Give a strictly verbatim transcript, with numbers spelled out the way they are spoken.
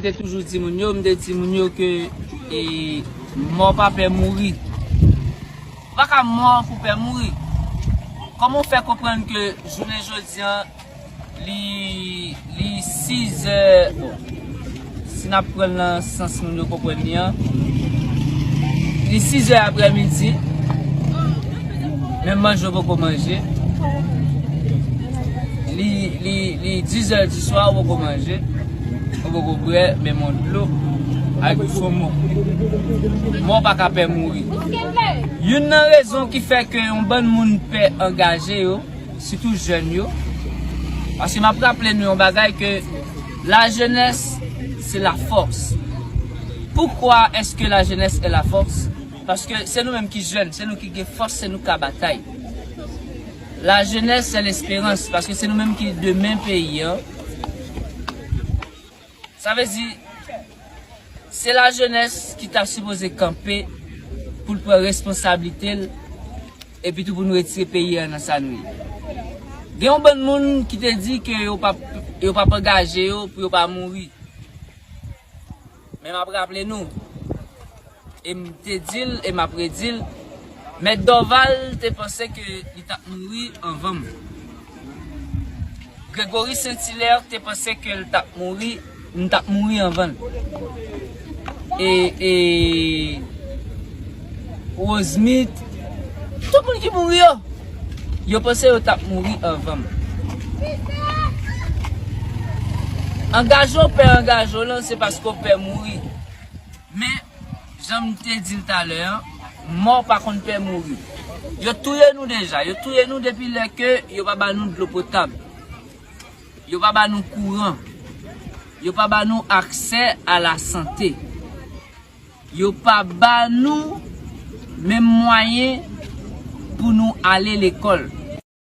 Te toujou di moun yo, m te di moun yo ke e, mò pa pè mouri. Ou pa ka mò pou pè mouri. Kòman w fè konprann ke jounen jodi an, li, li sizè, bon, si n ap pran l nan sans moun yo konprann li an, li sizè aprèmidi, menm manje w poko manje. Li, li, li dizè di swa, ou poko manje, ou poko bwè menm yon dlo ak yon mò. Mò pa ka pè mouri. Youn nan rezon ki fè ke yon bann moun pè angaje yo, sitou jèn yo, paske m ap raple nou yon bagay ke la jeunesse, c'est la force. Pourquoi est-ce que la jeunesse est la force? Paske se nou menm ki jèn, se nou ki gen fòs, se nou ka batay. La jeunesse, c'est l'espérance, paske se nou menm ki demen peyi an. Sa vle di, se la jeunesse ki ta sipoze kanpe pou l pran responsablite l, epi tou pou nou retire peyi an nan sa nou ye. Gen yon bann moun ki te di ke yo p ap, yo p ap angaje yo pou yo pa mouri. Men m ap raple nou, e m te di l, e m ap redi l, Mèt Dorval te panse ke li t ap mouri anvan m. Gregory Saint-Hilaire te panse ke l t ap mouri, m t ap mouri anvan l. E, e, Rosemith, tout moun ki mouri yo, yo panse yo t ap mouri anvan m. Angaje w pè angaje w lan, se paske w pè mouri. Men, jan m te di l talè an, mò pa konn pè mouri. Yo touye nou deja, yo touye nou depi lè ke yo pa ba nou dlo potab. Yo pa ba nou kouran. Yo pa ba nou aksè a la sante. Yo pa ba nou menm mwayen pou nou ale lekòl.